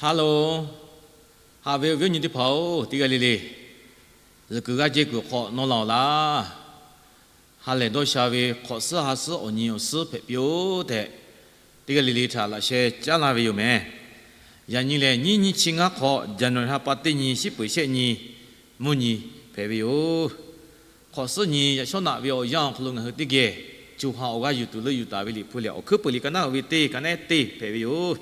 Hello, haꞈ ve awˬ viˉ awˬ nyi teˇ hpaˍ-oˬ, teˇ g'aˇ le le zuhꞈ kuiˬ g'aˇ jehˇ kuiˬ hk'awꞈ nawˉ la-oˬ laˇ. Ha lehˬ dawˇ sha ve hk'awꞈ suhˉ ha suhˉ awˬ nyi awˬ suhˉ hpehꞈ piˇ-oˆ tehꞈ, teˇ g'aˇ le le htaꞈ laꞈ sheh caˉ laˇ ve yoˬ mehˍ. Yaꞈ nyi lehˬ, nyiˇ nyiˇ chi ngaˇ hk'awꞈ, January ha pa teˇ nyi, shiˉ peuˍ shehˆ nyi, mvuhˇ nyi hpehꞈ ve yoˬ. Hk'awꞈ suhˉ nyi yaꞈ shawˉ naꞈ ve awˬ yanˇ awˬ hk'aw lo ngaˬ hui teˇ geh co ha awˬ g'aˇ yuˬ tuˬ leuˆ yuˬ taˍ ve Liꞈ hpu lehˬ, Awˬ hkuiˉ peuˬ liꞈ ka naˉ uiˍ ve teˇ ka nehˉ teˇ hpehꞈ ve yoˬ.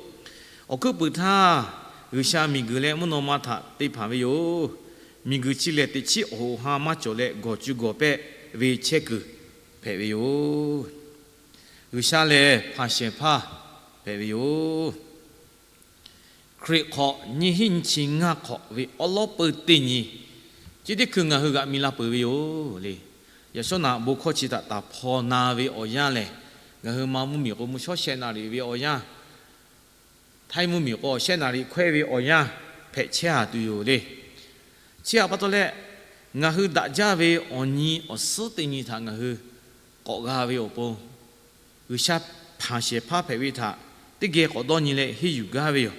Awˬ hkuiˉ peuˬ htaˇ, G'uiˬsha miˬguiˬ leh mvuhˇ naw ma htaꞈ te hpanˍ ve yoˬ. Miˬguiˬ chi lehˬ, teꞈ chiˉ awˬ hoꞈ ha maˇ cawˬ leh, gawˬ cuˇ gawˬ pehˆ ve chehˇ kuiˬ hpehꞈ ve yoˬ. G'uiˬsha lehˬ, hpanˍ shehˍ hpaˇ hpehꞈ ve yoˬ. Hkriꞈ hk'awꞈ nyiˇ hinˉ nyiˇ chi ngaˇ hk'awꞈ ve awˉ lawˉ peuˇ teˇ nyi, chi teˇ hkui ngaˬ hui g'aꞈ mi la peuˬ ve yoˬ le. Yaꞈ shawˉ naꞈ bon hkawˇ chi htaꞈ taˍ hpaw na ve awˬ yanˇ lehˬ, ngaˬ hui ma mvuhˇmiˬ k'o, mvuhˇ shawˉ shehˆ naˍriˍ ve awˬ yanˇ, Htaiˇ mvuhˇmiˬ k'o, shehˆ naˍriˍ hkawehˇ ve awˬ yanˇ hpehꞈ chehˇ a tuˬ yoˬ le. Chi htaꞈ pa taw leh, ngaˬ hui daꞈ jaˇ ve awˬ nyi awˬ suhˉ teˇ nyi htaꞈ ngaˬ hui k'awꞈ g'a ve awˬ pon, G'uiˬsha hpanˍ shehˍ hpaˇ hpehꞈ ve htaꞈ teˇ geh k'awꞈ dawˇ nyi leh henˇ yuˬ gaˇ ve yoˬ.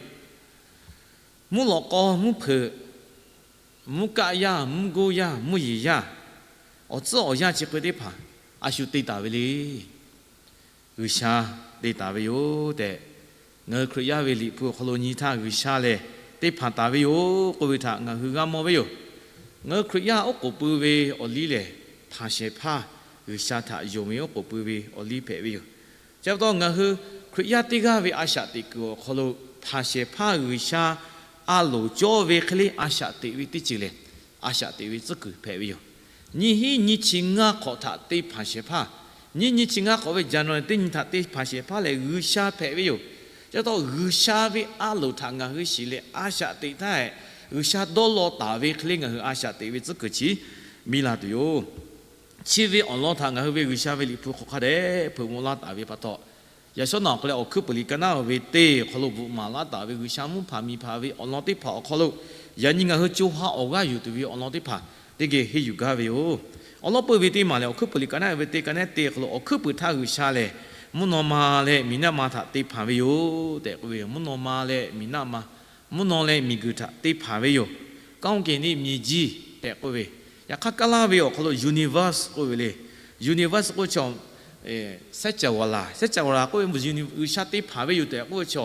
Mvuhˇ lawꞈ k'aw mvuhˇ hpeuꞈ, mvuhˇ kaˆ yaˇ, mvuhˇ goˇ yaˇ, mvuhˇ yeˬ yaˇ, awˬ tcuhˉ awˬ yanˇ chi hk'e teˇ hpaˍ a shu te taˍ ve le. G'uiˬsha te taˍ ve yoˬ tehꞈ, ngaˬ hui Hkriꞈ yaˇ ve Liꞈ hpu awˬ hk'aw lo nyi htaˇ, G'uiˬsha lehˬ te hpanˍ taˍ ve yoˬ k'oˆ ve htaꞈ ngaˬ hui g'a mawˬ ve yoˬ. Ngaˬ hui Hkriꞈ yaˇ oˉ k'oˍ pui ve awˬ liˇ lehˬ, hpanˍ shehˍ hpaˇ G'uiˬsha htaꞈ yonˍ ve oˉ k'oˍ pui ve awˬ liˇ hpehꞈ ve yoˬ. Chi pa taw, ngaˬ hui Hkriꞈ yaˇ teˇ g'aˇ ve a shaꞈ teꞈ kuiˬ awˬ hk'aw lo hpanˍ shehˍ hpaˇ G'uiˬsha a loˍ cawˇ ve hk'e le a shaꞈ teꞈ ve teˇ ceuˬ lehˬ, a shaꞈ teꞈ ve tcuhˉ kuiˬ hpehꞈ ve yoˬ. Nyiˇ hinˉ nyiˇ chi ngaˇ hk'awꞈ htaꞈ te hpanˍ shehˍ hpaˇ, nyiˇ nyiˇ chi ngaˇ hk'awꞈ ve January teˇ nyi htaꞈ te hpanˍ shehˍ hpaˇ lehˬ, G'uiˬsha hpehꞈ ve yoˬ. Chi pa taw, G'uiˬsha ve a loˍ htaꞈ ngaˬ hui shiˍ leh a shaꞈ teꞈ htaˇ, G'uiˬsha dawˇ law taˍ ve hk'e le ngaˬ hui a shaꞈ teꞈ ve tcuhˉ kuiˬ chi biˇ la tuˬ yoˬ. Chi ve awˬ lawn htaꞈ ngaˬ hui ve G'uiˬsha ve Liꞈ hpu hk'aw hk'a dehꞈ hpeuꞈ maw laˇ taˍ ve pa taw, yaꞈ shawˉ naꞈ awˬ hk'aw leh Awˬ hkuiˉ peuˬ liꞈ ka naˉ ve teˇ awˬ hk'aw lo bvuhꞈ maˍ laˇ taˍ ve G'uiˬsha mvuhˇ hpanˍ miˬ hpanˍ ve awˬ lawn teˇ hpaˍ awˬ hk'aw lo, yaꞈ nyi ngaˬ hui co ha awˬ g'aˇ yuˬ tuˬ ve awˬ lawn teˇ hpaˍ teˇ geh henˇ yuˬ gaˇ ve yoˬ. Awˬ lawˉ peuˇ ve teˇ maˬ lehˬ, Awˬ hkuiˉ peuˬ liꞈ ka naˉ ve teˇ ka nehˉ teˇ awˬ hk'aw lo, Awˬ hkuiˉ peuˬ htaˇ G'uiˬsha lehˬ, mvuhˇ naw ma leh miˬ naˆ ma htaꞈ te hpanˍ ve yoˬ tehꞈ k'oˆ ve yoˬ. Mvuhˇ naw ma leh miˬ naˆ ma, mvuhˇ naw leh miˬguiˬ htaꞈ te hpanˍ ve yoˬ. ကောင်းကင် ni မြေကြီး tehꞈ k'oˆ ve, yaꞈ hk'aˇ Kaˇlaˇ ve awˬ hk'aw lo universe k'oˆ ve le. Universe k'oˆ ve chi စัจ jawˬ-a laˬ, စัจ jawˬ-a laˬ k'oˆ ve, universe G'uiˬsha te hpanˍ ve yoˬ tehꞈ k'oˆ ve chi,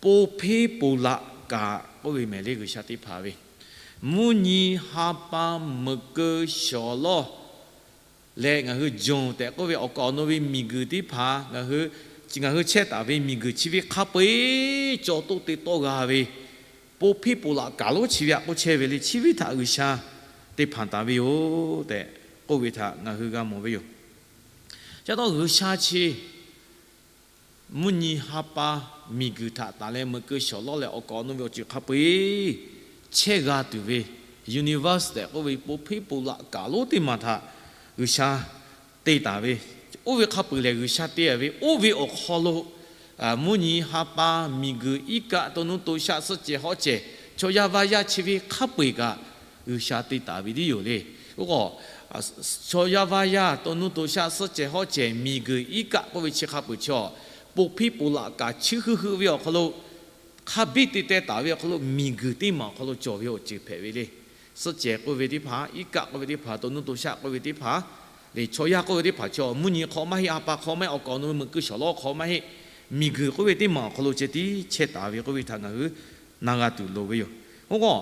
po hpeˇ po laꞈ kaꞈ k'oˆ ve mehˍ le. G'uiˬsha te hpanˍ ve, mvuhˇ nyi ha pa meuꞈ keu shawˍ lawˇ leh ngaˬ hui jonˍ tehꞈ k'oˆ ve awˬ kaˍ awˬ nu ve miˬguiˬ teˇ hpaˍ, ngaˬ hui chehˇ taˍ ve miˬguiˬ chi ve hk'a peu-eˬ cawˬ toˆ te tawˆ g'a ve, po hpeˇ po laꞈ kaꞈ lonˉ chi ve htaꞈ k'oˆ chehˇ ve le. Chi ve htaꞈ G'uiˬsha te hpanˍ taˍ ve yoˬ tehꞈ k'oˆ ve htaꞈ ngaˬ hui g'a mawˬ ve yoˬ. Chi pa taw G'uiˬsha chi mvuhˇ nyi ha pa miˬguiˬ htaꞈ taˍ leh meuꞈ keu shawˍ lawˇ leh awˬ kaˍ awˬ nu ve awˬ ceuˬ hk'a peu-eˬ chehˇ g'a tuˬ ve universe tehꞈ k'oˆ ve po hpeˇ po laꞈ kaꞈ lonˉ teˇ maˬ htaꞈ G'uiˬsha te taˍ ve, oˇ ve hk'a peu-eˬ lehˬ G'uiˬsha te taˍ ve, oˇ ve awˬ hk'aw lo mvuhˇ nyi ha pa miˬguiˬ iˉ kaˆ to nuˇ to shaˆ suhˆ cehˬ hawˉ cehˬ, chaw yaˇ vaˇ yaˇ chi ve hk'a peu-eˬ kaꞈ G'uiˬsha te taˍ ve tiˉ yoˬ le. Oˇ k'o, chaw yaˇ vaˇ yaˇ to nuˇ to shaˆ suhˆ cehˬ hawˉ cehˬ miˬguiˬ iˉ kaˆ k'oˆ ve chi hk'a peu-eˬ chaw, po hpeˇ po laꞈ kaꞈ chi hui hui ve awˬ hk'aw lo hk'a biˇ te teh taˍ ve awˬ hk'aw lo miˬguiˬ teˇ maˬ awˬ hk'aw lo cawˬ ve awˬ ceuˬ hpehꞈ ve le. Suhˆ cehˬ k'oˆ ve teˇ hpaˍ, iˉ kaˆ k'oˆ ve teˇ hpaˍ, to nuˇ to shaˆ k'oˆ ve teˇ hpaˍ, leh chaw yaˇ k'oˆ ve teˇ hpaˍ chaw, mvuhˇ nyi hk'aw maˇ heˆ, ha pa hk'aw maˇ heˆ, awˬ kaˍ awˬ nu ve meuꞈ keu shawˍ lawˇ hk'aw maˇ heˆ, miˬguiˬ k'oˆ ve teˇ maˬ awˬ hk'aw lo ceh tiˉ chehˇ taˍ ve k'oˆ ve htaꞈ ngaˬ hui na g'a tuˬ loˍ ve yoˬ. Oˇ k'o,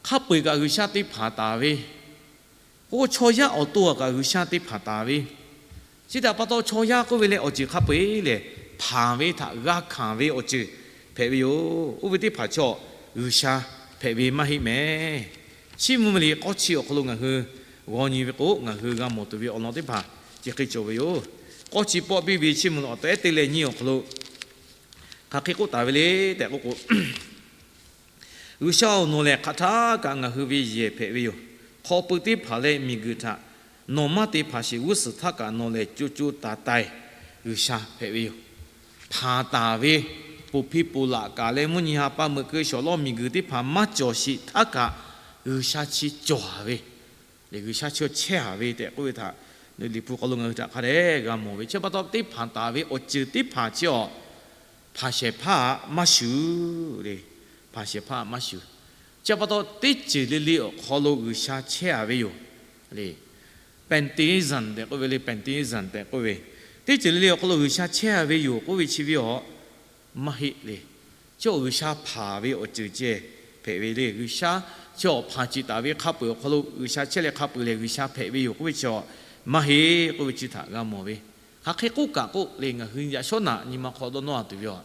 hk'a peu-eˬ kaꞈ G'uiˬsha te hpanˍ taˍ ve, k'o chaw yaˇ awˬ to kaꞈ G'uiˬsha te hpanˍ taˍ ve, chi htaꞈ pa taw chaw yaˇ k'oˆ ve leh awˬ ceuˬ hk'a peu-eˬ lehˬ, hpanˍ ve htaꞈ g'a hkanˍ ve awˬ ceuˬ hpehꞈ ve yoˬ. Oˇ ve teˇ hpaˍ chaw G'uiˬsha hpehꞈ ve maˇ heˆ mehˍ. Chiˇ mvuh ve liꞈ k'awˇ chi awˬ hk'aw lo ngaˬ hui g'aw nyi ve k'o, ngaˬ hui g'a mawˬ tuˬ ve awˬ lawn teˇ hpaˍ chi hk'e cawˬ ve yoˬ. K'awˇ chi pawˆ biˇ ve Chiˇ mvuh awˬ tehˉ teˇ leh nyiˇ awˬ hk'aw lo hk'aˬ hk'e k'oˆ taˍ ve le tehꞈ k'oˆ k'o, G'uiˬsha-oˬ, nawˬ lehˬ hk'aˬ htaˇ kaꞈ ngaˬ hui ve yehˬ hpehꞈ ve yoˬ. Hk'aw pui teˇ hpaˍ leh miˬguiˬ htaꞈ nawˬ maˇ te hpanˍ sheˍ g'uˇ suhˍ htaˇ kaꞈ nawˬ lehˬ co co taiˍ taiˍ G'uiˬsha hpehꞈ ve yoˬ. Hpanˍ taˍ ve, poˬ hpiˇ poˬ laꞈ kaꞈ leh mvuhˇ nyi ha pa meuꞈ keu shawˍ lawˇ miˬguiˬ teˇ hpaˍ maˇ cawˬ sheˍ htaˇ kaꞈ G'uiˬsha chi cawˬ ve le. G'uiˬsha chi chehˇ a ve tehꞈ k'oˆ ve htaꞈ Liꞈ hpu hk'aw lo ngaˬ hui htaꞈ hk'a dehꞈ g'a mawˬ ve. Chi pa taw teˇ hpanˍ taˍ ve awˬ ceuˬ teˇ hpaˍ chi awˬ hpanˍ shehˍ hpaˇ maˇ shuˍ le. hpanˍ shehˍ hpaˇ maˇ shuˍ. Chi pa taw teˇ ceuˬ le le awˬ hk'aw lo G'uiˬsha chehˇ a ve yoˬ. Le, pantheism tehꞈ k'oˆ ve le, pantheism tehꞈ k'oˆ ve, teˇ ceuˬ le le awˬ hk'aw lo G'uiˬsha chehˇ a ve yoˬ k'oˆ ve chi ve awˬ maˇ heˆ le. Chi awˬ G'uiˬsha hpanˍ ve awˬ ceuˬ ceh hpehꞈ ve le. G'uiˬsha chi awˬ hpanˍ ciˍ taˍ ve hk'a peu-eˬ awˬ hk'aw lo G'uiˬsha chehˇ leh hk'a peu-eˬ lehˬ G'uiˬsha hpehꞈ ve yoˬ k'oˆ ve chi awˬ maˇ heˆ k'oˆ ve chi htaꞈ g'a mawˬ ve. Hk'aˬ hk'e k'oˆ kaꞈ k'oˆ le, ngaˬ hui yaꞈ shawˉ naꞈ nyi ma hk'aw dawˇ nawˇ a tuˬ ve yoˬ.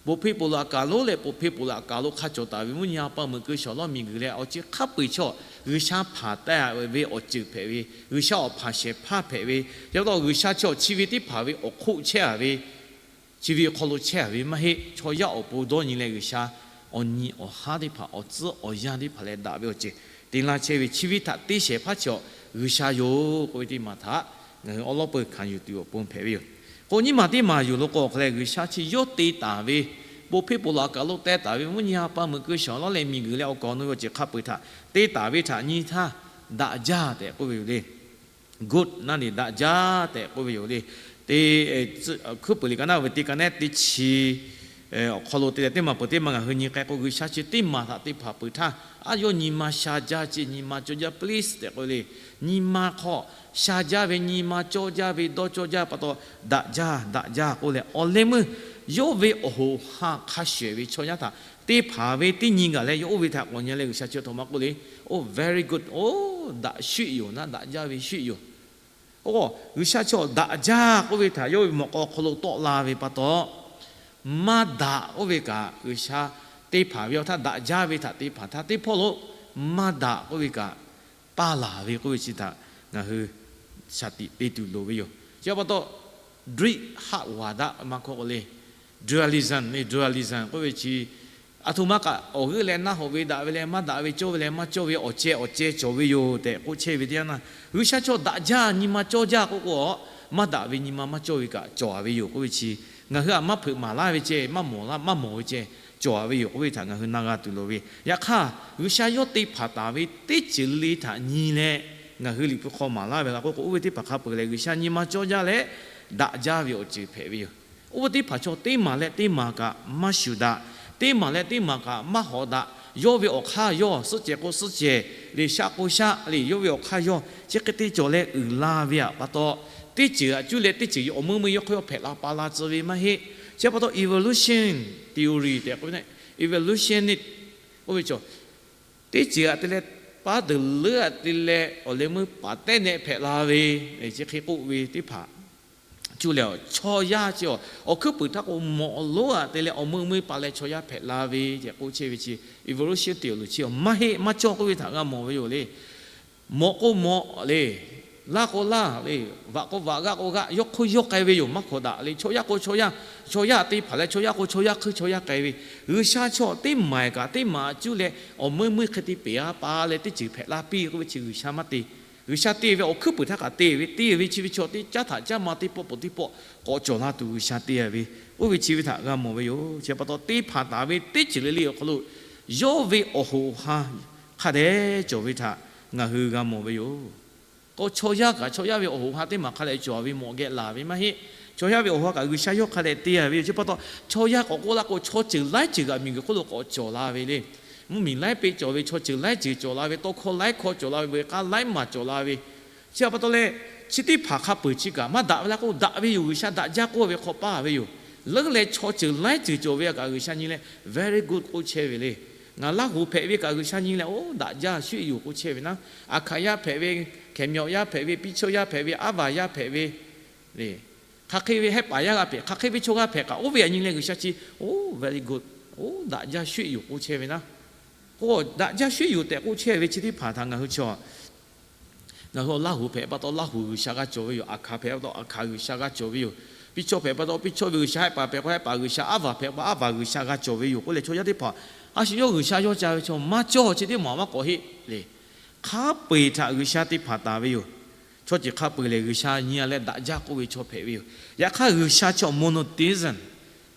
Poˬ hpeˇ poˬ laꞈ kaˬ lonˉ leh poˬ hpeˇ poˬ laꞈ kaˬ lo hk'a cawˬ taˍ ve mvuhˇ nyi ha pa meuꞈ keu shawˍ lawˉ miˬguiˬ leh awˬ ceuˬ hk'a peu-eˬ chaw G'uiˬsha hpanˍ taˍ ve awˬ ceuˬ hpehꞈ ve, G'uiˬsha awˬ hpanˍ shehˍ hpaˇ hpehꞈ ve, yaꞈ pa taw G'uiˬsha chaw chi ve teˇ hpaˍ ve awˬ hk'oˆ chehˇ a ve, chi ve hk'aw lo chehˇ a ve maˇ heˆ. Chaw yaˇ awˬ pon dawˇ nyi leh G'uiˬsha awˬ nyi awˬ haˉ teˇ hpaˍ, awˬ tcuhˉ awˬ yanˇ teˇ hpaˍ leh daꞈ ve awˬ ceuˬ te laˇ chehˇ ve, chi ve htaꞈ te shehˍ hpaˇ chaw G'uiˬsha yoˬ k'oˆ ve teˇ maˬ htaꞈ ngaˬ hui awˉ lawˉ peuˬ hkanˍ yuˬ tuˬ awˬ pon hpehꞈ ve yoˬ. K'o nyiˇ maˬ teˇ maˬ yoˬ lo k'o awˬ hk'aw leh G'uiˬsha chi yawˇ te taˍ ve, poˬ hpeˇ poˬ laꞈ kaˬ lo teh taˍ ve mvuhˇ nyi ha pa meuꞈ keu shawˍ lawˉ leh miˬguiˬ leh awˬ kaˍ awˬ nu ve awˬ ceuˬ hk'a peu-eˬ htaꞈ te taˍ ve htaꞈ nyi htaˇ daꞈ jaˇ tehꞈ k'oˆ ve yoˬ le. Good naˇ le daꞈ jaˇ tehꞈ k'oˆ ve yoˬ le. Te hkuiˉ peuˬ liꞈ ka naˆ ve teˇ ka nehˉ teˇ chi awˬ hk'aw lo te leh teˇ maˬ peuˬ teˇ maˬ ngaˬ hui nyi k'ai k'o, G'uiˬsha chi teˇ maˬ htaꞈ te hpanˍ peuˬ htaˇ, a yawˇ nyi ma sha jaˇ ce, nyi ma cawˇ jaˇ please tehꞈ k'oˆ ve le. Nyi ma hk'aw sha jaˇ ve, nyi ma cawˇ jaˇ ve, dawˇ cawˇ jaˇ pa taw, daꞈ jaˇ daꞈ jaˇ k'oˆ leh awˬ leh meuˇ yawˇ ve awˬ hoꞈ ha hk'a shehˍ ve chaw yaˇ htaꞈ te hpanˍ ve teˇ nyi gaˬ leh yawˇ oˇ ve htaꞈ k'awꞈ nyi leh G'uiˬsha chi htaꞈ ma k'oˆ le, oˇ very good, oˇ daꞈ shuˆ yoˬ naˉ, daꞈ jaˇ ve shuˆ yoˬ. Oˇ G'uiˬsha chaw daꞈ jaˇ k'oˆ ve htaꞈ yawˇ ve mawꞈ k'aw hk'aw lo tawˆ la ve pa taw, maˇ daꞈ k'oˆ ve kaꞈ G'uiˬsha te hpanˍ ve awˬ htaˇ daꞈ jaˇ ve htaꞈ te hpanˍ htaˇ teˇ hpawˇ lo maˇ daꞈ k'oˆ ve kaꞈ paˇ laˬ ve k'oˆ ve chi htaꞈ ngaˬ hui shaˍ tiꞈ te tuˬ loˍ ve yoˬ. Chi pa taw, ဒွိဟဝၢဒ maˇ hkawˇ k'o le, dualism le, dualism k'oˆ ve chi, aˬ htoꞈ ma kaꞈ awˬ g'euˆ leh naˆ hoꞈ ve, daꞈ ve leh maˇ daꞈ ve, cawˇ ve leh maˇ cawˇ ve, awˬ ceh awˬ ceh cawˬ ve yoˬ tehꞈ k'oˆ chehˇ ve teˇ yanˇ, G'uiˬsha chaw daꞈ jaˇ nyi ma cawˇ jaˇ k'oˆ k'o, maˇ daꞈ ve nyi ma maˇ cawˇ ve kaꞈ cawˬ a ve yoˬ k'oˆ ve chi, ngaˬ hui aꞈ maˇ hpeuꞈ maˍ laˇ ve ceh, maˇ mawˬ laˇ maˇ mawˬ ve ceh cawˬ a ve yoˬ k'oˆ ve htaꞈ ngaˬ hui na g'a tuˬ loˍ ve. Yaꞈ hk'aˇ G'uiˬsha yawˇ te hpanˍ taˍ ve teˇ ceuˬ le htaꞈ nyi leh ngaˬ hui Liꞈ hpu hk'aw maˍ laˇ ve la k'oˆ k'o, oˇ ve teˇ hpaˍ hk'a peu-eˬ lehˬ G'uiˬsha nyi ma cawˇ jaˇ leh daꞈ jaˇ ve awˬ ceuˬ hpehꞈ ve yoˬ. Oˇ ve teˇ hpaˍ chaw teˇ maˬ leh teˇ maˬ kaꞈ maˇ shuˍ daꞈ, teˇ maˬ leh teˇ maˬ kaꞈ maˇ hawꞈ daꞈ. Yawˇ ve awˬ hk'aˇ yawˇ suhˆ cehˬ k'o suhˆ cehˬ le, shaˆ k'o shaˆ le, yawˇ ve awˬ hk'aˇ yawˇ chi hk'e te cawˬ leh uiˍ la ve aꞈ pa taw, teˇ ceuˬ aꞈ cuˇ leh teˇ ceuˬ awˬ meuˇ meuˇ yawˇ hk'aˇ yawˇ hpehꞈ la pa la tcuh ve maˇ heˆ. Chi pa taw evolution theory tehꞈ k'oˆ ve, evolutionist k'oˆ ve cawˬ, teˇ ceuˬ aꞈ te leh paˉ deuˬ leuˉ aꞈ te leh awˬ leh meuˇ paˍ tehˉ nehˆ hpehꞈ la ve, chi hk'e k'oˆ ve teˇ hpaˍ cuˇ leh, chaw yaˇ chi awˬ hkuiˉ puiˍ htaˇ k'o mawꞈ lonˉ aꞈ te leh awˬ meuˇ meuˇ pa leh chaw yaˇ hpehꞈ la ve tehꞈ k'oˆ chehˇ ve chi, evolution theory chi maˇ heˆ maˇ cawˇ k'oˆ ve htaꞈ g'a mawˬ ve yoˬ le. Mawꞈ k'o mawꞈ le, laˇ k'o laˇ le, vaꞈ k'o vaꞈ, g'aˆ k'o g'aˆ, yawˇ hk'oˆ yawˇ k'ai ve yoˬ, maˇ hkawꞈ daꞈ le. Chaw yaˇ k'o chaw yaˇ, chaw yaˇ te hpanˍ leh chaw yaˇ k'o chaw yaˇ hkui chaw yaˇ k'ai ve, G'uiˬsha chaw teˇ maˬ kaꞈ teˇ maˬ cuˇ leh awˬ meuˇ meuˇ hk'e te pehˬ a pa leh teˇ ceuˬ hpehꞈ la piˇ k'oˆ ve chi G'uiˬsha maˇ te. G'uiˬsha te ve awˬ hkuiˉ puiˍ htaˇ kaꞈ te ve, te ve chi ve chaw teˇ caˉ htaꞈ caˇ ma teˇ pawˆ peuˬ teˇ pawˆ k'awꞈ cawˬ la tuˬ G'uiˬsha te ve, oˇ ve chi ve htaꞈ g'a mawˬ ve yoˬ. Chi pa taw te hpanˍ taˍ ve teˇ ceuˬ le le awˬ hk'aw lo yawˇ ve awˬ hoꞈ ha hk'a dehꞈ cawˬ ve htaꞈ ngaˬ hui g'a mawˬ ve yoˬ. K'o chaw yaˇ kaꞈ chaw yaˇ ve awˬ hoꞈ ha teˇ maˬ hk'a dehꞈ cawˬ ve mawꞈ geh laˬ ve maˇ heˆ. Chaw yaˇ ve awˬ hoꞈ ha kaꞈ G'uiˬsha yawˇ hk'a dehꞈ te a ve yoˬ. Chi pa taw chaw yaˇ k'awꞈ k'oˆ laˇ k'o, chaw ceuˬ laiˉ ceuˬ kaꞈ miˬguiˬ hk'oˆ lo k'awꞈ cawˬ la ve le. Mvuhˇmiˬ laiˉ peˆ cawˬ ve, chaw ceuˬ laiˉ ceuˬ cawˬ la ve, tawˇ hkawˇ laiˉ hkawˇ cawˬ la ve, veuꞈ k'aˇ laiˉ maˬ cawˬ la ve. Chi pa taw leh, chi teˇ hpaˍ hk'a peu-eˬ chi kaꞈ maˇ daꞈ ve laˇ k'o, daꞈ ve yoˬ, G'uiˬsha daꞈ jaˇ k'oˆ ve hk'aw paˇ ve yoˬ. Leuˉ leh chaw ceuˬ laiˉ ceuˬ cawˬ ve kaꞈ G'uiˬsha nyi leh very good k'oˆ chehˇ ve le. Ngaˬ Laˇhuˍ hpehꞈ ve kaꞈ G'uiˬsha nyi leh oˇ daꞈ jaˇ shuˆ yoˬ k'oˆ chehˇ ve naˉ. Aˬ hkanˍ yaˇ hpehꞈ ve, Hkehˍ myaꞈ yaˇ hpehꞈ ve, Piˇ chawˇ yaˇ hpehꞈ ve, Aˉ vaˬ yaˇ hpehꞈ ve le. Hk'aˬ hk'e ve Hehˉ paˍ yaˇ g'a hpehꞈ, hk'aˬ hk'e ve chaw g'a hpehꞈ kaꞈ, oˇ ve aꞈ nyi leh G'uiˬsha chi, oˇ very good, oˇ daꞈ jaˇ shuˆ yoˬ k'oˆ chehˇ ve naˉ. K'o daꞈ jaˇ shuˆ yoˬ tehꞈ k'oˆ chehˇ ve chi teˇ hpaˍ htaꞈ ngaˬ hui chaw ngaˬ hui Laˇhuˍ hpehꞈ pa taw Laˇhuˍ G'uiˬsha g'a cawˬ ve yoˬ. Aˬ hkanˍ hpehꞈ pa taw Aˬ hkanˍ G'uiˬsha g'a cawˬ ve yoˬ. Piˇ chawˇ hpehꞈ pa taw Piˇ chawˇ ve G'uiˬsha, Hehˉ paˍ hpehꞈ pa Hehˉ paˍ G'uiˬsha, Aˉ vaˬ hpehꞈ pa Aˉ vaˬ G'uiˬsha g'a cawˬ ve yoˬ k'oˆ leh, chaw yaˇ teˇ hpaˍ a shu yawˇ G'uiˬsha yawˇ ca ve chaw maˇ cawˇ chi teˇ maˬ maˇ k'awꞈ heˆ le. Hk'a peu-eˬ htaꞈ G'uiˬsha te hpanˍ taˍ ve yoˬ. Chaw ceuˬ hk'a peu-eˬ lehˬ G'uiˬsha nyi a leh daꞈ jaˇ k'oˆ ve chaw hpehꞈ ve yoˬ. Yaꞈ hk'aˇ G'uiˬsha chaw monotheism,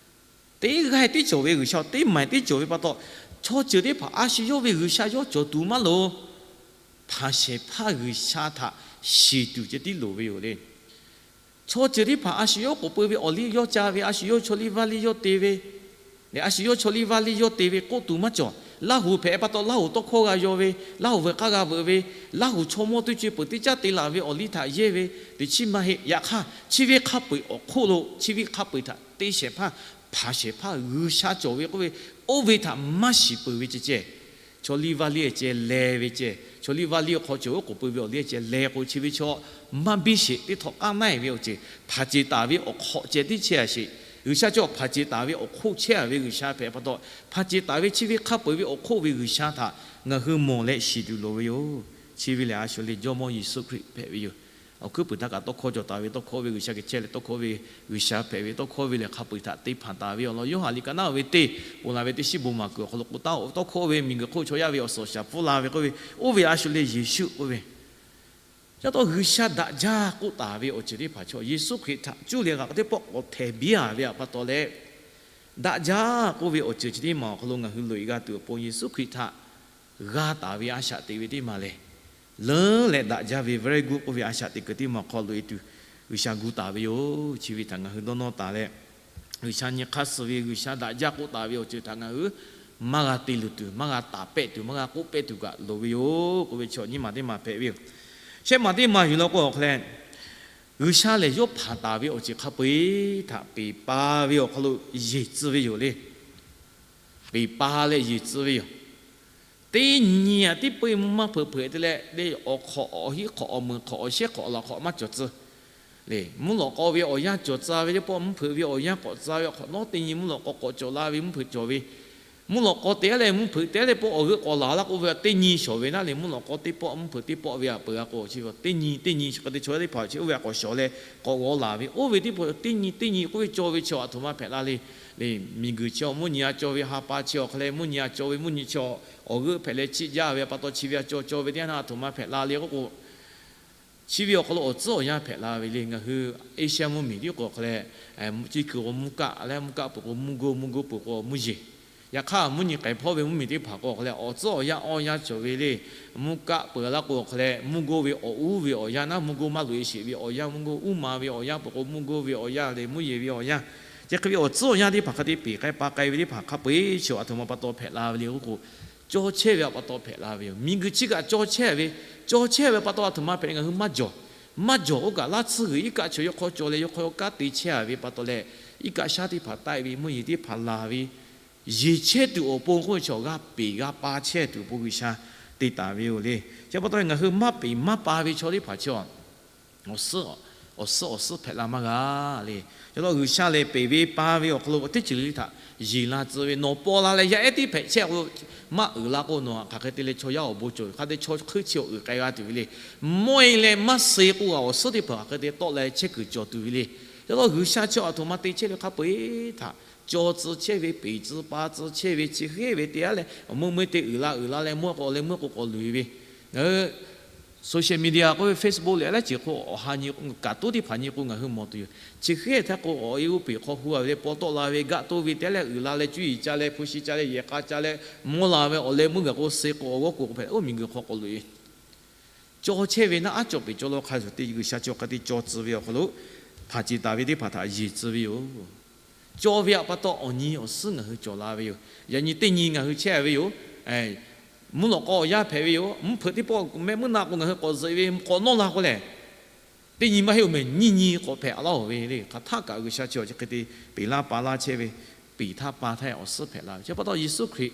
teˇ g'aˇ tiˉ cawˬ ve G'uiˬsha, teˇ maˬ tiˉ cawˬ ve pa taw, chaw ceuˬ teˇ hpaˍ a shu yawˇ ve G'uiˬsha yawˇ cawˬ tuˬ maˇ loˍ. Hpanˍ shehˍ hpaˇ G'uiˬsha htaꞈ shiˍ tuˬ ceh tiˉ loˍ ve yoˬ le. Chaw ceuˬ teˇ hpaˍ a shu yawˇ k'oˍ pui ve awˬ liˇ yawˇ ca ve, a shu yawˇ chaw liˇ vaˇ liˇ yawˇ te ve, A shu yawˇ chaw liˇ vaˇ liˇ yawˇ te ve k'oˆ tuˬ maˇ cawˬ. Laˇ hoˍ hpehꞈ pa taw, Laˇ hoˍ tawˇ hkawˇ g'a yaw ve, Laˇ hoˍ veuˬ k'aˇ g'a veuꞈ ve, Laˇ hoˍ chaw mawˇ teˇ co-e peuˬ teˇ caˉ te laˬ ve awˬ liˇ htaꞈ yehˇ ve, teꞈ chiˉ maˇ heˆ. Yaꞈ hk'aˇ, chi ve hk'a peu-eˬ awˬ hk'oˆ lo chi ve hk'a peu-eˬ htaꞈ te shehˍ hpaˇ, hpanˍ shehˍ hpaˇ G'uiˬsha cawˬ ve k'oˆ ve, oˇ ve htaꞈ maˇ shiˍ peuˬ ve ceh ceh, chaw liˇ vaˇ liˇ ceh leh ve ceh, chaw liˇ vaˇ liˇ awˬ hk'aw cawˬ oˉ k'oˍ pui ve awˬ liˇ ceh leh k'o, chi ve chaw maˇ biˇ sheˍ teˇ htawꞈ k'aˉ naˆ-e ve awˬ ceuˬ hpanˍ ceˬ taˍ ve awˬ hk'awꞈ ceh tiˉ chehˇ a sheˍ. G'uiˬsha cawˬ hpanˍ ceˬ taˍ ve awˬ hk'oˆ chehˇ a ve G'uiˬsha hpehꞈ pa taw, hpanˍ ceˬ taˍ ve chi ve hk'a peu-eˬ ve awˬ hk'oˆ ve G'uiˬsha htaꞈ ngaˬ hui mawˬ leh shiˍ tuˬ loˍ ve yoˬ. Chi ve lehˬ, a shu le Jawˇmawˇ Yeˍsuˆ Hkriꞈ hpehꞈ ve yoˬ. Awˬ hkuiˉ puiˍ htaˇ kaꞈ tawˇ hkawˇ cawˬ taˍ ve, tawˇ hkawˇ ve G'uiˬsha geh chehˇ leh tawˇ hkawˇ ve G'uiˬsha hpehꞈ ve, tawˇ hkawˇ ve lehˬ hk'a peu-eˬ htaꞈ te hpanˍ taˍ ve awˬ lawn Yoˇhanˬ liꞈ ka naˉ ve teˇ ponˬ laˬ ve teˇ shiˉ bon maˍ kuiˬ awˬ hk'aw lo k'o taˍ-oˬ. Tawˇ hkawˇ ve miˬguiˬ hk'oˆ chaw yaˇ ve awˬ suhˍ awˬ shaˍ pfuhˇ la ve k'oˆ ve, oˇ ve a shu le Yeˍsuˆ k'oˆ ve, ca taw G'uiˬsha daꞈ jaˇ k'oˆ taˍ ve awˬ ceuˬ teˇ hpaˍ chaw Yeˍsuˆ Hkriꞈ htaꞈ cuˇ leh g'a k'o teˇ pawˆ k'awꞈ htehˍ biˇ a ve pa taw leh, daꞈ jaˇ k'oˆ ve awˬ ceuˬ chi teˇ maˬ awˬ hk'aw lo ngaˬ hui loꞈ-e g'a tuˬ awˬ pon Yeˍsuˆ Hkriꞈ htaꞈ g'a taˍ ve a shaꞈ teꞈ ve teˇ maˬ lehˬ, leuˉ leh daꞈ jaˇ ve very good k'oˆ ve a shaꞈ teꞈ kuiˬ teˇ maˬ awˬ hk'aw loꞈ-e tuˬ G'uiˬsha gu taˍ ve yoˬ. Chi ve htaꞈ ngaˬ hui dawˇ nawˇ taˍ leh, G'uiˬsha nyi hk'aˇ suh ve, G'uiˬsha daꞈ jaˇ k'oˆ taˍ ve awˬ ceuˬ htaꞈ ngaˬ hui maˇ g'a te luˬ tuˬ, maˇ g'a taˍ pehˆ tuˬ, maˇ g'a k'oˆ pehˆ tuˬ kaꞈ loˍ ve yoˬ k'oˆ ve chaw nyiˇ maˬ teˇ maˬ hpehꞈ ve yoˬ. Shehˆ maˬ teˇ maˬ yuˬ law k'o awˬ hk'a leh, G'uiˬsha lehˬ yawˇ hpanˍ taˍ ve awˬ ceuˬ hk'a peu-eˬ htaꞈ peˍ pa ve awˬ hk'aw lo yeˬ tcuh ve yoˬ le. Peˍ pa leh yeˬ tcuh ve yoˬ. Teˇ nyi aꞈ tiˉ peu-eˬ mvuhˇ maˇ hpeuꞈ hpeuꞈ te leh le, awˬ hk'awꞈ awˬ hiˉ hk'awꞈ awˬ meuˍ hk'awꞈ awˬ shehˉ hk'awꞈ awˬ laꞈ hk'awꞈ maˇ cawˬ tcuh le. Mvuhˇ lawꞈ k'aw ve awˬ yanˇ cawˬ tcuh ve teˇ pawˆ, mvuhˇ hpeuꞈ ve awˬ yanˇ k'awꞈ tcuh ve awˬ hk'awꞈ nawˉ, teˇ nyi mvuhˇ lawꞈ k'aw k'awꞈ cawˬ la ve mvuhˇ hpeuꞈ cawˬ ve, mvuhˇ lawꞈ k'aw te leh mvuhˇ hpeuꞈ te leh pawˆ awˬ g'euˆ k'awꞈ laˬ laˇ k'oˆ ve, teˇ nyi shawˍ ve naˉ le. Mvuhˇ lawꞈ k'aw teˇ pawˆ mvuhˇ hpeuꞈ teˇ pawˆ ve aꞈ peuˬ g'a k'o chi teˇ nyi teˇ nyi chi hk'e te chaw teˇ hpaˍ chi oˇ ve aꞈ k'awꞈ shawˍ leh k'awꞈ g'aw laˬ ve, oˇ ve teˇ pawˆ teˇ nyi teˇ nyi k'oˆ ve cawˬ ve chi aˬ htoꞈ ma hpehꞈ la le. Le, miˬguiˬ chi awˬ mvuhˇ nyi a cawˬ ve ha pa chi awˬ hk'a leh mvuhˇ nyi a cawˬ ve mvuhˇ nyi chi awˬ g'euˆ hpehꞈ leh chiˆ jaˇ ve pa taw chi ve aꞈ cawˬ cawˬ ve teˇ yanˇ naˆ aˬ htoꞈ ma hpehꞈ la le k'oˆ k'o, chi ve awˬ hk'aw lo awˬ tcuhˉ awˬ yanˇ hpehꞈ la ve le. Ngaˬ hui Asia mvuhˇmiˬ tiˉ k'o hk'a leh, ciˇ kuiˬ k'o mvuhˇ kaˆ leh mvuhˇ kaˆ peuˬ k'o mvuhˇ goˇ, mvuhˇ goˇ peuˬ k'o mvuhˇ yeˬ. Yaꞈ hk'aˇ mvuhˇ nyi k'ai hpawˇ ve mvuhˇmiˬ teˇ hpaˍ k'o hk'a leh awˬ tcuhˉ awˬ yanˇ awˇ yanˇ cawˬ ve le. Mvuhˇ kaˆ peuˬ laˇ k'o hk'a leh mvuhˇ goˇ ve awˬ uˉ ve awˬ yanˇ naˉ, mvuhˇ goˇ maˇ loꞈ-e sheˍ ve awˬ yanˇ, mvuhˇ goˇ uˉ ma ve awˬ yanˇ peuˬ k'o mvuhˇ goˇ ve awˬ yanˇ le, mvuhˇ yeˬ ve awˬ yanˇ. Chi hk'e ve awˬ tcuhˉ awˬ yanˇ teˇ hpaˍ hk'e te peˬ k'ai pa k'ai ve teˇ hpaˍ hk'a peu-eˬ chi aˬ htoꞈ ma pa taw hpehꞈ la ve le k'oˆ k'o, cawˇ chehˇ ve aꞈ pa taw hpehꞈ la ve yoˬ. Miˬguiˬ chi kaꞈ cawˇ chehˇ ve, cawˇ chehˇ ve pa taw aˬ htoꞈ ma hpehꞈ le, ngaˬ hui maˇ jawˬ. Maˇ jawˬ k'oˆ kaꞈ laˇ tsuhˇ g'uiˬ iˉ kaˆ chaw yawˇ hk'aw cawˬ leh yawˇ hk'aw yawˇ kanˉ te chehˇ ve pa taw leh, iˉ kaˆ shaˉ teˇ hpaˍ taˆ-e ve mvuhˇ yeˬ teˇ hpaˍ laˬ ve yeˬ chehˇ tuˬ awˬ pon k'oˆ ve chaw g'a peˬ g'a pa chehˇ tuˬ awˬ pon G'uiˬsha te taˍ ve yoˬ le. Chi pa taw ngaˬ hui maˇ peˬ maˇ pa ve chaw teˇ hpaˍ chi awˬ suhˉ, awˬ suhˉ awˬ suhˉ hpehꞈ la maˇ g'a le. Chi taw G'uiˬsha lehˬ peˬ ve pa ve awˬ hk'aw lo teˇ ceuˬ le le htaꞈ yeˬ la tcuh ve, nawˬ paw la leh yaˇ ehˉ tiˉ hpehꞈ chehˇ k'o maˇ uiˍ la k'o, nawˬ hk'aˬ hk'e te leh chaw yaˇ awˬ bon cawˬ ve hk'a te chaw hk'euˆ chi awˬ uiˍ k'ai g'a tuˬ ve le. Mawˇ-e leh maˇ suh k'o g'a awˬ suhˉ teˇ hpaˍ hk'aˬ hk'e te tawˆ leh chehˇ kuiˬ cawˬ tuˬ ve le. Chi taw G'uiˬsha chi aˬ htoꞈ ma te chehˇ ve hk'a peu-eˬ htaꞈ cawˇ tcuh chehˇ ve, peˬ tcuh pa tcuh chehˇ ve, chi hk'e ve te-a leh awˬ meuˇ meuˇ te uiˍ la uiˍ la leh mawˇ k'o awˬ leh meuˇ k'o k'awꞈ loꞈ-e ve, ngaˬ hui social media k'oˆ ve Facebook leh laiˉ ceuˬ hk'oˆ awˬ ha nyi kaꞈ toˉ teˇ hpaˍ nyi k'o ngaˬ hui mawˬ tuˬ yoˬ. Chi hk'e htaˇ k'o awˬ e oˇ peˬ hk'aw hu-a ve leh paw tawˆ la ve gaˆ toˇ ve te leh uiˍ la leh cuˇ yiˍ ca leh hpu shi ca leh yehˬ k'a ca leh mawˇ la ve awˬ leh meuˇ gaˬ k'o suh k'o awˬ g'awˇ k'oˍ hpehꞈ oˇ miˬguiˬ hk'aw k'awꞈ loꞈ-e cawˇ chehˇ ve naˉ, aˉ cawˬ peˬ cawˇ law hk'a shuˍ te G'uiˬsha chi hk'e te cawˇ tcuh ve awˬ hk'aw lo hpanˍ ceˬ taˍ ve teˇ hpaˍ htaꞈ yeˬ tcuh ve yoˬ. Cawˇ ve aꞈ pa taw awˬ nyi awˬ suhˉ ngaˬ hui cawˬ la ve yoˬ. Yaꞈ nyi teˇ nyi ngaˬ hui chehˇ ve yoˬ. Mvuhˇ lawꞈ k'aw awˬ yanˇ hpehꞈ ve yoˬ. Mvuhˇ hpeuꞈ teˇ pawˆ mehˆ meuˇ na k'o ngaˬ hui k'awꞈ zuhꞈ-e ve k'awꞈ nawˇ la k'o lehˬ, teˇ nyi maˇ heˆ-oˬ meh, nyiˇ nyi k'awꞈ hpehꞈ laˇ-oˬ ve le. Hk'aˬ htaˆ kaꞈ G'uiˬsha chi awˬ chi hk'e te peˬ laˇ pa laˇ chehˇ ve, peˬ htaˇ pa htaˇ awˬ suhˉ hpehꞈ la ve chi pa taw Yeˍsuˆ Hkriꞈ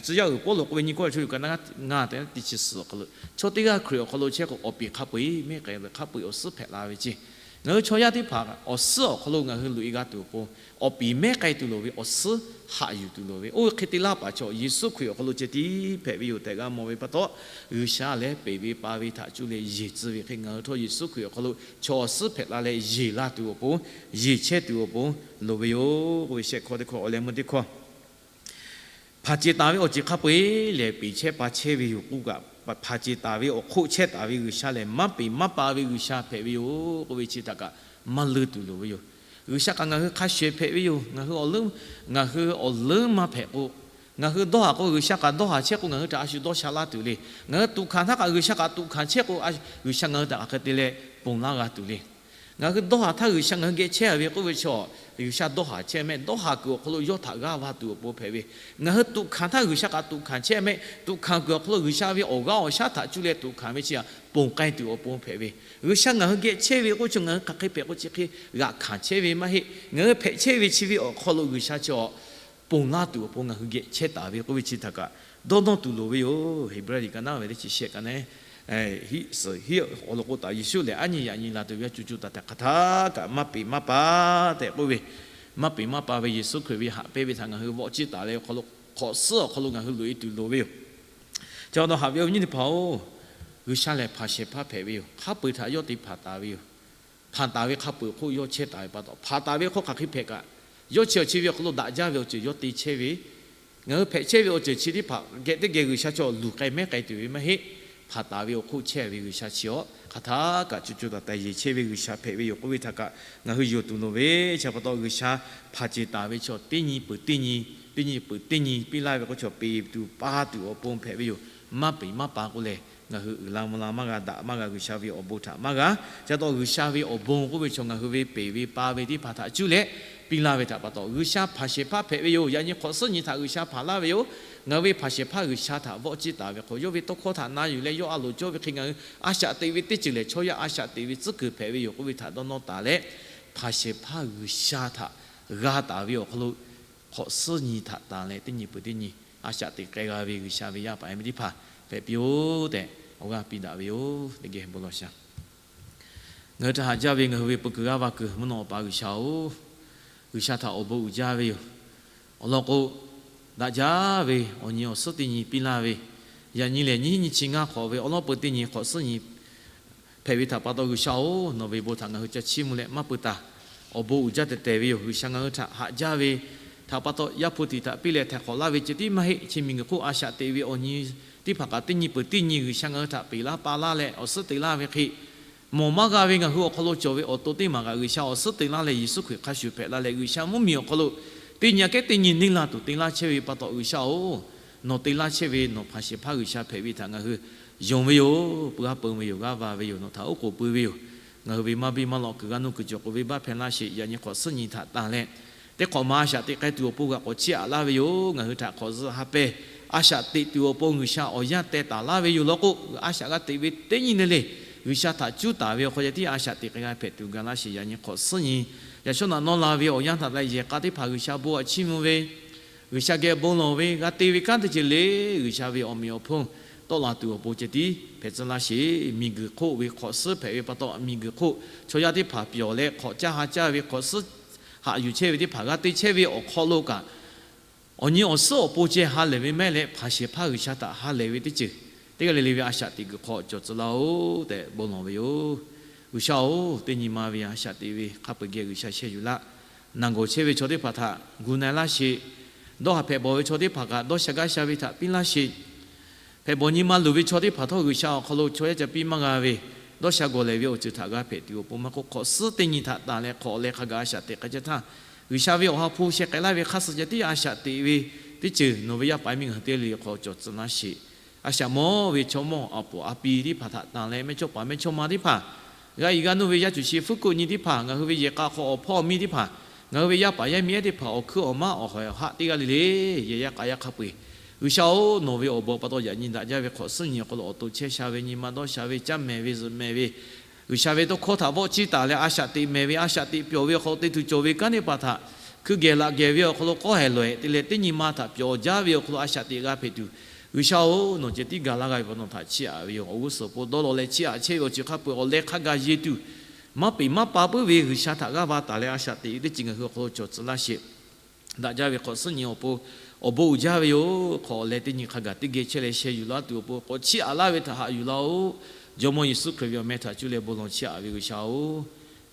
tcuh yaˇ uiˍ Pawˇluꞈ k'oˆ ve nyi Kawˇrenˍhtuˆ liꞈ ka naˉ ngaˇ te teˇ chi suhˍ awˬ hk'aw lo, chaw teˇ g'aˇ Hkriꞈ awˬ hk'aw lo chehˇ k'o awˬ peˬ hk'a peu-eˬ mehˉ k'ai ve hk'a peu-eˬ awˬ suhˉ hpehꞈ la ve ceˇ. Ngaˬ hui chaw yaˇ teˇ hpaˍ awˬ suhˉ awˬ hk'aw lo ngaˬ hui loꞈ-e g'a tuˬ awˬ pon, awˬ peˬ mehˉ k'ai tuˬ loˍ ve, awˬ suhˉ haꞈ yuˬ tuˬ loˍ ve, oˇ ve hk'e te laˇ paˍ chaw Yeˍsuˆ Hkriꞈ awˬ hk'aw lo ceh tiˉ hpehꞈ ve yoˬ tehꞈ g'a mawˬ ve pa taw, G'uiˬsha lehˬ peˬ ve pa ve htaꞈ cuˇ leh yeˬ tcuh ve hk'e ngaˬ hui htawˇ Yeˍsuˆ Hkriꞈ awˬ hk'aw lo chaw awˬ suhˉ hpehꞈ la leh yeˬ la tuˬ awˬ pon, yeˬ chehˇ tuˬ awˬ pon loˍ ve yoˬ k'oˆ ve shehˆ hkawˇ teˇ hkawˇ awˬ leh meuˇ teˇ hkawˇ hpanˍ ceˬ taˍ ve awˬ ceuˬ hk'a peu-eˬ lehˬ peˬ chehˇ pa chehˇ ve yoˬ k'oˆ kaꞈ, hpanˍ ceˬ taˍ ve awˬ hk'oˆ chehˇ taˍ ve G'uiˬsha lehˬ maˇ peˬ maˇ pa ve G'uiˬsha hpehꞈ ve yoˬ k'oˆ ve chi htaꞈ kaꞈ maˇ leuˇ tuˬ loˍ ve yoˬ. G'uiˬsha kaꞈ ngaˬ hui hk'a shuˍ hpehꞈ ve yoˬ. Ngaˬ hui awˬ leuˉ, ngaˬ hui awˬ leuˉ maˇ hpehꞈ k'o, ngaˬ hui dawˇ haˍ k'o G'uiˬsha kaꞈ dawˇ haˍ chehˇ k'o ngaˬ hui htaꞈ a shu dawˇ sha laˇ tuˬ le. Ngaˬ hui tuꞈ hkanˍ htaˇ kaꞈ G'uiˬsha kaꞈ tuꞈ hkanˍ chehˇ k'o, G'uiˬsha ngaˬ hui htaꞈ hk'aˬ hk'e te leh ponˬ laˇ g'a tuˬ le. Ngaˬ hui dawˇ haˍ htaˇ G'uiˬsha ngaˬ hui geh chehˇ ve k'oˆ ve chaw, G'uiˬsha dawˇ haˍ chehˇ mehˆ, dawˇ haˍ kuiˬ awˬ hk'aw lo yawˇ htaꞈ g'aˇ va tuˬ awˬ pon hpehꞈ ve. Ngaˬ hui tuꞈ hkanˍ htaˇ G'uiˬsha kaꞈ tuꞈ hkanˍ chehˇ mehˆ, tuꞈ hkanˍ kuiˬ awˬ hk'aw lo G'uiˬsha ve awˬ g'aˇ awˬ shaˉ htaꞈ cuˇ leh tuꞈ hkanˍ ve chi htaꞈ ponˬ k'ai tuˬ awˬ pon hpehꞈ ve. G'uiˬsha ngaˬ hui geh chehˇ ve k'oˆ ve chaw ngaˬ hui hk'aˬ hk'e hpehꞈ k'o chi hk'e g'aꞈ hkanˍ chehˇ ve maˇ heˆ. Ngaˬ hui hpehꞈ chehˇ ve chi ve awˬ hk'aw lo G'uiˬsha chi awˬ ponˬ laˇ tuˬ awˬ pon ngaˬ hui geh chehˇ taˍ ve k'oˆ ve chi htaꞈ kaꞈ dawˇ nawˇ tuˬ loˍ ve yoˬ. Heˍbrehˇ liꞈ ka naˉ ve teˇ chi shehˆ ka neˉ, hiˆ suhˍ hiˆ awˬ lawn k'o taˍ Yeˍsuˆ lehˬ aˉ nyi yaꞈ nyi la tuˬ ve a cuˬ cuˬ taˍ tehꞈ hk'aˬ htaˇ kaꞈ maˇ peꞈ maˇ pa tehꞈ k'oˆ ve, maˇ peꞈ maˇ pa ve Yeˍsuˆ Hkriꞈ ve haꞈ pehnˇ ve htaꞈ ngaˬ hui vawˆ ciˇ taˍ leh awˬ hk'aw lo hk'awꞈ suhˉ awˬ hk'aw lo ngaˬ hui loꞈ e tuˬ loˍ ve yoˬ. Chi awˬ naw haꞈ ve awˬ viˉ nyi teˇ hpaˍ-oˬ, G'uiˬsha lehˬ hpanˍ shehˍ hpaˇ hpehꞈ ve yoˬ. Hk'a peu-eˬ htaꞈ yawˇ te hpanˍ taˍ ve yoˬ. Hpanˍ taˍ ve hk'a peu-eˬ hk'oˆ yawˇ chehˇ taˍ ve pa taw, hpanˍ taˍ ve hk'oˆ hk'aˬ hk'e hpehꞈ kaꞈ, yawˇ chi awˬ chi ve awˬ hk'aw lo daꞈ jaˇ ve awˬ ceuˬ yawˇ te chehˇ ve, ngaˬ hui hpehꞈ chehˇ ve awˬ ceuˬ chi teˇ hpaˍ geh teˇ geh G'uiˬsha chaw luˬ k'ai mehˉ k'ai tuˬ ve maˇ heˆ. Hpanˍ taˍ ve awˬ hk'oˆ chehˇ ve G'uiˬsha chi awˬ hk'aˬ htaˇ kaꞈ cuˬ cuˬ taˍ taˍ yeˬ chehˇ ve G'uiˬsha hpehꞈ ve yoˬ k'oˆ ve htaꞈ kaꞈ ngaˬ hui yonˍ tuˬ loˍ ve. Chi pa taw G'uiˬsha hpanˍ ceˬ taˍ ve chaw teˇ nyi peuˬ teˇ nyi, teˇ nyi peuˬ teˇ nyi piˇ laˇ ve k'o chaw peꞈ tuˬ pa tuˬ awˬ pon hpehꞈ ve yoˬ. Maˇ peꞈ maˇ pa k'oˆ lehˬ, ngaˬ hui uiˍ la mvuh la maˇ g'a, daꞈ maˇ g'a, G'uiˬsha ve awˬ bon htaꞈ maˇ g'a. Chi pa taw G'uiˬsha ve awˬ bon k'oˆ ve chaw ngaˬ hui ve peꞈ ve pa ve teˇ hpaˍ htaꞈ cuˇ leh piˇ laˇ ve htaꞈ pa taw, G'uiˬsha hpanˍ shehˍ hpaˇ hpehꞈ ve yoˬ. Yaꞈ nyi hk'awꞈ suhˉ nyi htaꞈ G'uiˬsha hpanˍ laˇ ve yoˬ. Ngaˬ hui ve hpanˍ shehˍ hpaˇ G'uiˬsha htaꞈ vawˆ ciˇ taˍ ve hk'o, yawˇ ve tawˇ hkawˇ htaꞈ na yuˬ leh yawˇ a loˍ cawˇ ve hk'e ngaˬ hui a shaꞈ teꞈ ve teˇ ceuˬ lehˬ, chaw yaˇ a shaꞈ teꞈ ve tcuhˉ kuiˬ hpehꞈ ve yoˬ k'oˆ ve htaꞈ dawˇ nawˇ taˍ leh, hpanˍ shehˍ hpaˇ G'uiˬsha htaꞈ g'a taˍ ve awˬ hk'aw lo hk'awꞈ suhˉ nyi htaꞈ tanˬ leh teˇ nyi peuˬ teˇ nyi a shaꞈ teꞈ k'ai g'a ve G'uiˬsha ve yaˇ paˍ yaˇ miˇ teˇ hpaˍ hpehꞈ piˇ-oˆ tehꞈ awˬ g'aˇ piˇ daꞈ ve yoˬ. Teˇ geh bon lawˬ sha. Ngaˬ hui htaꞈ haꞈ jaˇ ve ngaˬ hui ve peu kuiˬ g'aˇ va kuiˬ mvuhˇ naw awˬ pa G'uiˬsha-oˬ, G'uiˬsha htaꞈ awˬ bon uiˍ jaˇ ve yoˬ. Awˬ lawn k'o, daꞈ jaˇ ve awˬ nyi awˬ suhˉ teˇ nyi piˇ laˇ ve, yaꞈ nyi lehˬ nyiˇ hinˉ nyiˇ chi ngaˇ hk'awꞈ ve awˬ lawˉ peu teˇ nyi hk'awꞈ suhˉ nyi hpehꞈ ve htaꞈ pa taw G'uiˬsha-oˬ, nawˬ ve bon htaꞈ ngaˬ hui ca chiˇ mvuh leh maˇ peu taˍ. Awˬ bon uiˍ jaˇ tehˬ tehˬ ve yoˬ. G'uiˬsha ngaˬ hui htaꞈ haꞈ jaˇ ve htaꞈ pa taw Yaˇ hpu tiꞈ htaꞈ piˇ leh htaiˍ hk'awꞈ laˇ ve ceh tiˉ maˇ heˆ. Chi miˬguiˬ hk'oˆ a shaꞈ teꞈ ve awˬ nyi teˇ hpaˍ kaꞈ teˇ nyi peuˬ teˇ nyi G'uiˬsha ngaˬ hui htaꞈ peꞈ laˇ pa laˇ leh awˬ suhˉ te laˇ ve hk'e, mawˬ maˇ g'a ve ngaˬ hui awˬ hk'aw lo cawˬ ve awˬ to teˇ maˬ kaꞈ G'uiˬsha awˬ suhˉ te laˇ leh Yeˍsuˆ Hkriꞈ hk'a shuˍ hpehꞈ la leh G'uiˬsha mvuhˇmiˬ awˬ hk'aw lo teˇ nyi aꞈ kehˉ teˇ nyi neˇ laˇ tuˬ te laˇ chehˇ ve pa taw G'uiˬsha-oˬ, nawˬ te laˇ chehˇ ve nawˬ hpanˍ shehˍ hpaˇ G'uiˬsha hpehꞈ ve htaꞈ ngaˬ hui yonˍ ve yoˬ. Peu g'aˇ peu ve yoˬ, g'aˇ va ve yoˬ, nawˬ htaꞈ oˉ k'oˍ pui ve yoˬ. Ngaˬ hui ve maˇ biˇ maˇ lawꞈ kuiˬ g'a nuˇ kuiˬ cawˬ k'oꞈ ve baˆ hpehꞈ laˇ sheˍ. Yaꞈ nyi hk'awꞈ suhˉ nyi htaꞈ tanˬ leh, teˇ hk'awꞈ ma a shaꞈ teꞈ k'ai tuˬ awˬ pon g'a k'awꞈ chiˇ aꞈ laˇ ve yoˬ. Ngaˬ hui htaꞈ hk'awꞈ zuhꞈ ha pehˇ a shaꞈ teꞈ tuˬ awˬ pon G'uiˬsha awˬ yanˇ teh taˍ laˇ ve yoˬ law k'o, a shaꞈ g'a teꞈ ve teˇ nyi le le G'uiˬsha htaꞈ cuˉ taˍ ve awˬ hk'aw ceh tiˉ a shaꞈ teꞈ k'ai g'a hpehꞈ tuˬ gaˬ laˇ sheˍ. Yaꞈ nyi hk'awꞈ suhˉ nyi yaꞈ shawˉ naꞈ nawˇ la ve awˬ yanˇ htaꞈ leh yehˬ k'a teˇ hpaˍ G'uiˬsha bon aꞈ chiˇ mvuh ve, G'uiˬsha geh bon lawˬ ve g'a te ve kanˉ teˇ ceuˬ le, G'uiˬsha ve awˬ meꞈ awˬ hponˇ tawˆ la tuˬ awˬ pon ceh tiˉ hpehꞈ tcuh laˇ sheˍ. Miˬguiˬ hk'oˆ ve hk'awꞈ suhˉ hpehꞈ ve pa taw, miˬguiˬ hk'oˆ chaw yaˇ teˇ hpaˍ pyawˬ leh hk'awꞈ caˇ ha caˇ ve hk'awꞈ suhˉ haꞈ yuˬ chehˇ ve teˇ hpaˍ g'a te chehˇ ve awˬ hk'aw lo kaꞈ, awˬ nyi awˬ suhˉ awˬ pon ceh ha lehˬ ve mehˆ leh hpanˍ shehˍ hpaˇ G'uiˬsha htaꞈ ha lehˬ ve teˇ ceuˬ teˇ g'aˇ le le ve a shaꞈ teꞈ kuiˬ hk'aw cawˬ tcuh laˇ-oˬ tehꞈ bon lawˬ ve yoˬ. G'uiˬsha-oˬ, teˇ nyi ma ve a shaꞈ teꞈ ve hk'a peu-eˬ geh G'uiˬsha sheh yuˬ laˇ. Naˬ gawˬ chehˇ ve chaw teˇ hpaˍ htaꞈ gu na-e laˇ sheˍ. Dawˇ haˍ hpehꞈ bawˬ ve chaw teˇ hpaˍ kaꞈ dawˇ sha gaˇ sha ve htaꞈ piˇ laˇ sheˍ. Hpehꞈ bawˬ nyi ma luˬ ve chaw teˇ hpaˍ htawˇ G'uiˬsha awˬ hk'aw lo chaw yaˇ ca piˇ maˇ g'a ve, dawˇ sha gawˬ lehˬ ve awˬ ceuˬ htaꞈ g'a hpehꞈ tuˬ awˬ pon maˇ k'oˆ, hk'awꞈ suhˉ teˇ nyi htaꞈ tanˬ leh hk'awꞈ leh hk'a gaˬ a shaꞈ teꞈ k'ai chehˇ htaˇ, G'uiˬsha ve awˬ ha hpu sheh k'ai laˇ ve hk'aˇ suh ceh tiˉ a shaꞈ teꞈ ve teˇ ceuˬ nawˬ ve yaˇ paˍ miˇ ngaˬ hui teˇ g'aˇ le le hk'aw cawˬ tcuh laˇ sheˍ. A shaꞈ mawˇ ve chaw mawˇ a poˍ a pi teˇ hpaˍ htaꞈ tanˬ leh mehˇchawˇ paˍ mehˇchawˇma teˇ hpaˍ, g'a iˉ g'a nuˇ ve yaˇ cuˬ shi fuˉ kuˆ nyi teˇ hpaˍ, ngaˬ hui ve yehˬ k'a hk'aw awˬ hpawˇ miˇ teˇ hpaˍ, ngaˬ hui ve yaˇ paˍ yaˇ miˇ ehˉ teˇ hpaˍ awˬ hkuiˉ awˬ maˉ awˬ hawehˬ awˬ haˆ teˇ g'aˇ le le, yehˬ yaˇ k'a yaˇ hk'a peu-eˬ, G'uiˬsha-oˬ, nawˬ ve awˬ bon pa taw yaꞈ nyi daꞈ jaˇ ve hk'awꞈ suhˉ nyi awˬ hk'aw lo awˬ to chehˇ sha ve, nyi ma dawˇ sha ve, caˇ mehˍ ve, zuhꞈ mehˍ ve, G'uiˬsha ve tawˇ hkawˇ htaꞈ vawˆ ciˇ taˍ leh a shaꞈ teꞈ mehˍ ve, a shaꞈ teꞈ pyawˬ ve awˬ hk'aw lo te tuˬ cawˬ ve kanˉ teˇ hpaˍ htaꞈ hkui geh laꞈ geh ve awˬ hk'aw lo k'awˇ hehˍ lawˬ-ehˍ te leh teˇ nyi ma htaꞈ pyawˬ jaˇ ve awˬ hk'aw lo a shaꞈ teꞈ g'a hpehꞈ tuˬ, G'uiˬsha-oˬ, nawˬ ceh tiˉ ga laˇ g'a ve pa nawˬ htaꞈ chiˇ aꞈ ve yoˬ. Awˬ g'uˇ suhˍ awˬ pon dawˇ law leh chiˇ aꞈ chehˇ ve awˬ ceuˬ hk'a peu-eˬ awˬ leh hk'a gaˬ yeˬ tuˬ, maˇ peꞈ maˇ pa puiˉ ve G'uiˬsha htaꞈ g'aˇ va taˍ leh a shaꞈ teꞈ ve teˇ ceuˬ ngaˬ hui awˬ hk'aw lo cawˬ tcuh laˇ sheˍ. Daꞈ jaˇ ve hk'awꞈ suhˉ nyi awˬ pon awˬ bon uiˍ jaˇ ve yoˬ. Hk'awꞈ leh teˇ nyi hk'a gaˬ teˇ geh chehˇ leh sheh yuˬ laˇ tuˬ awˬ pon k'awꞈ chiˇ aꞈ laˇ ve htaꞈ haꞈ yuˬ laˇ-oˬ. Jawˇmawˇ Yeˍsuˆ Hkriꞈ ve awˬ meh htaꞈ cuˇ leh bon lawˬ chiˇ aꞈ ve G'uiˬsha-oˬ,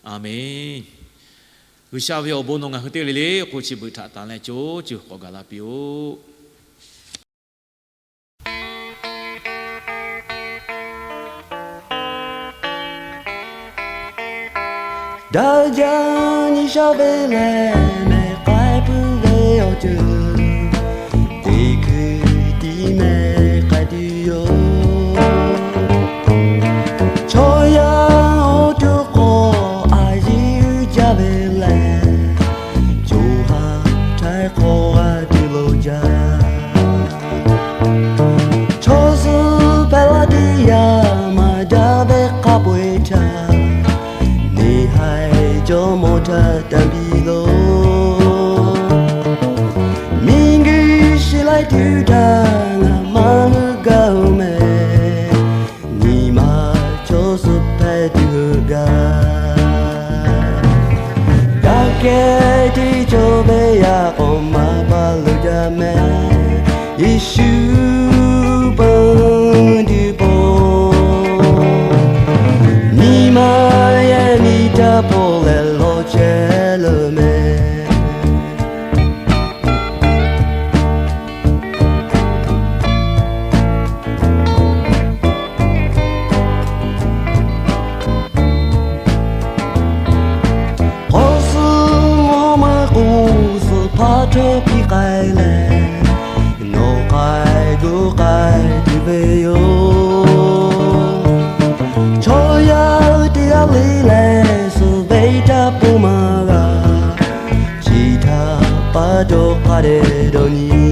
aˬ menˍ. G'uiˬsha ve awˬ bon nawˬ ngaˬ hui teˇ g'aˇ le le k'o chi beuꞈ htaꞈ tanˬ leh co co k'awꞈ gaˬ la piˇ-oˆ. Daꞈ jaˇ nyi sha ve lehˬ, mehˬ k'ai puiˉ ve awˬ ceuˬ, teˇ hkui tiˉ mehˬ k'ai tuˬ yoˬ. Chaw yaˇ awˬ to k'awꞈ a Yuˇdaꞈ ngaˬ maˇ hu gaˇ-oˬ mehˍ. Nyi ma chaw suh hpehꞈ tuˬ hui gaˇ. Daꞈ kehˉ teˇ cawˬ ve yaꞈ k'aw maˇ pa loˬ jaˇ mehˍ. Yeˍsuˆ peuˬ tuˬ po, nyi ma yehˬ miˬ htaˇ paw leh lawˬ chehˇ leuˬ mehˍ. K'awꞈ suh mawˇ maˇ k'o, suhˍ hpaˇ htawˇ piˇ k'ai leh, nawˬ k'ai gu k'ai tuˬ ve yoˬ. Chaw yaˇ teˇ g'aˇ le leh suhˍ ve htaˇ po maˇ g'a, chi htaꞈ pa taw hk'a dehꞈ dawˇ nyi.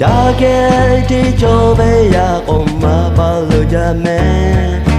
Daꞈ kehˉ teˇ cawˬ ve yaꞈ k'aw maˇ pa loˬ jaˇ mehˍ.